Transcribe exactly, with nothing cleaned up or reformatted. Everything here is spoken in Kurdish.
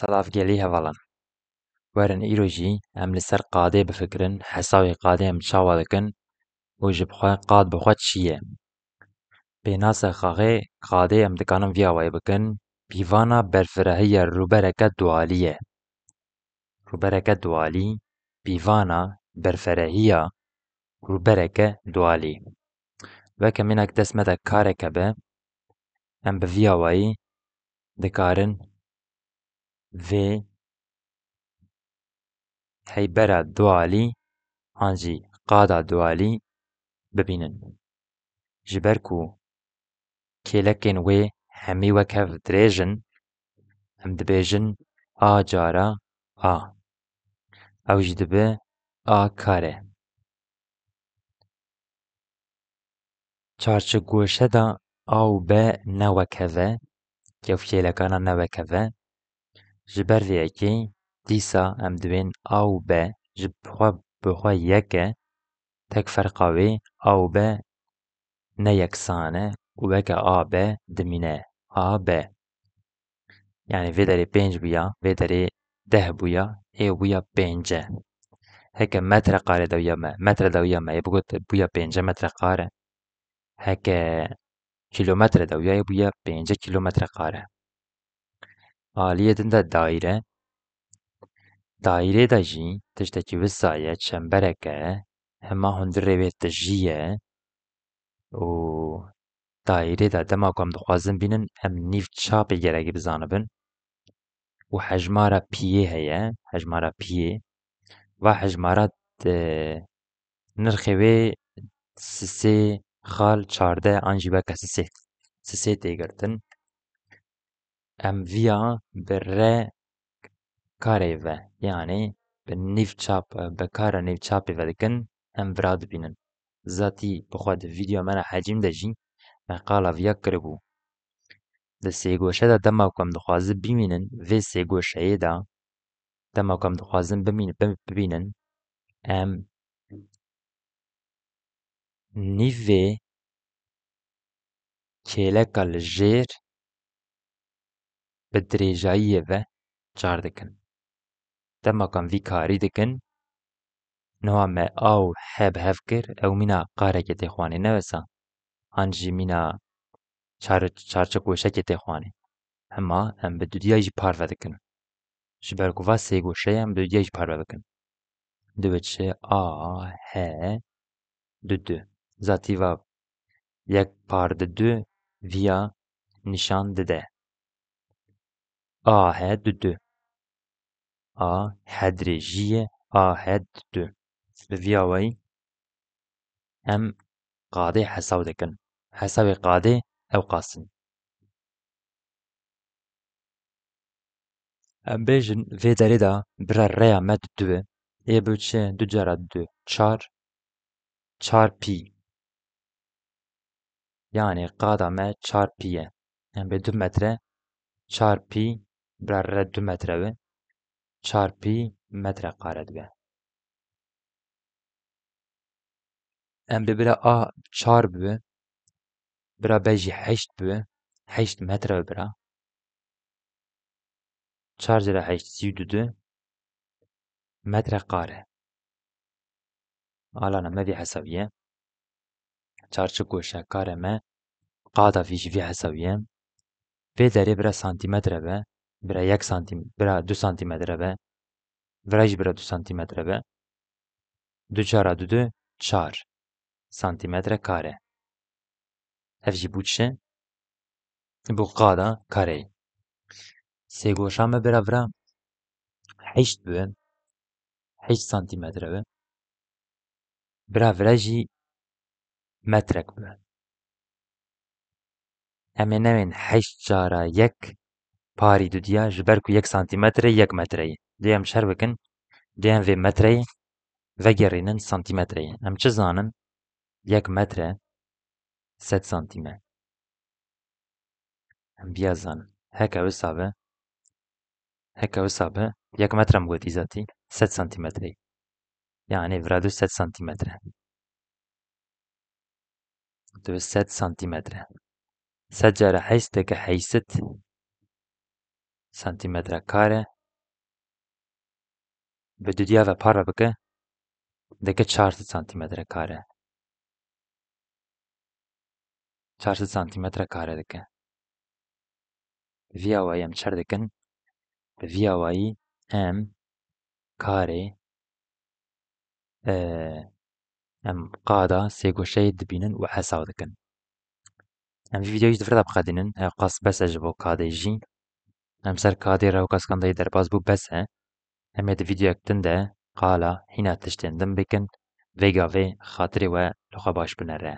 Silav gelî hevalan. Werin îro jî em li ser qadê bifikirin, hesabê qadê em çawa dikin û ji bi xwe qad bi xwe çi ye? Pênasa xaxê qadê em dikarin vî awayî bikin, pîvana berfirehiya rûbereke dualî ye. Rûbereke dualî, pîvana berfirehiya rûbereke dualî. Weke mînak dest me de kareke be, em bi vî awayî dikarin vê heybera dualî an jî qada dualî bibînin. Ji ber ku kêlekên wê hemî wek hev dirêj in, em dibêjin a cara a. Ew jî dibe a kare. Çarçigoşe de a û b ne wek hev e, ev kêlekana ne wek hev e. Ji ber vê yekê dîsa em dibên a û b ji bi xwe bi xwe yek e, tek ferqa wê a û b ne yeksan e û weke a b dimîne a b. Yanî vê derê pênc bûya, vê derê deh bûya, ê bûya pênc e. Heke metre qare de wîya me, metre de wîya me, ê bigot bûya pênc metre qare. Heke kîlometre de wîya, ê bûya pênc kîlometre qare. Aliyê din de daîre. Daîrê de jî tiştekî wisa ye, çembereke, hema hundirê wê tijî ye û daîrê de dema ku em dixwazin bînin, em nîv çapê gerekî bizanibin û hejmara piyê heye, hejmara piyê. Va hejmara, e, nirxê wê sisê xal çardeh an jî weke sisê, sisê tê girtin. Em viya bi re karê ve, yanî bi nîv çap, bi kara nîv çapê ve dikin, em vira dibînin. Zatî bi xwe di vîdeo me re hecîm de jî me qala viya kiribû. Di sêgoşe de dema ku em dixwazin bimînin, vê sêgoşeyê de dema ku em dixwazin bimîn-, bi-, bibînin, em nîvê kêleka li jêr bi dirêjayiyê ve çar dikin. Dema ku em vî karî dikin, niha me a û he bi hev kir, ew mîna qarekê tê xwanê, ne wisa? An jî mîna çar-, çarçigoşekê tê xwanê. Hema em bi dudiyayî jî parve dikin. Ji ber ku va sêgoşe ye, em bi dudiyayî jî parve bikin. Dibe çi? A, he, du, du. Zatî va yek par di du viya nîşan dide. A, he, du, du. A, he dirêjî ye, a, he, du, du. Bi vî awayî em qadê hesab dikin. Hesabê qadê ew qas in. Em bêjin vê derê de bira rêya me du, du e. Ê bi çi? Du cara du, çar, çar pî. Yanî qada me çar pî ye. Em bê du metre, çar pî, bira re du metre be, çar pî metre qare dibe. Em bê bira a çar bibe, bira b jî heşt bibe, heşt metre be bira. Çar cara heşt, sî û du metre qare. Alana me vî hesabiye. Çarçigoşe kare me qada vî jî vî hesabiye. Vê derê bira santîmetre be, bira yek santîm-, bira du santîmetre be, vira jî bira du santîmetre be. Du çara du du, çar santîmetre kare. Ev jî bû çi? Bû qada kareyê. Sêgoşa me bira vira heşt bi, heşt santîmetre bi. Bira vira jî metrek bi. Em ê newên heşt cara yek parî dudiya, ji ber ku yek santîmetre yek metre ye. Dê em şer bikin, dê em vê metreyê vegerînin santîmetreyê. Em çi zanin? Yek metre sed santîm e. Em biya zanin. Heke wisa be, heke wisa be, yek metre em gotî zatî, sed santîmetre ye. Yanî vira du sed santîmetre. Dibe sed santîmetre. Sed cara heşt dike heyşt. santimetre kare. Bi dudiya ve parve bike, dike çar sed santimetre kare. Çar sed santimetre kare dike. Bi vî awayî em çer dikin. Bi vî awayî em karê, e, em qada sêgoşeyê dibînin û hesaw dikin. Em vî vîdeoyî ji vir de biqedînin. Ew qas bes e ji bo kadê jî. Em ser kadê re weka skandayî derbas bû, bes e. Em ê di vîdeoyek din de qala hîna tiştên din bikin. Vê gavê xatirê we li xwe baş binere.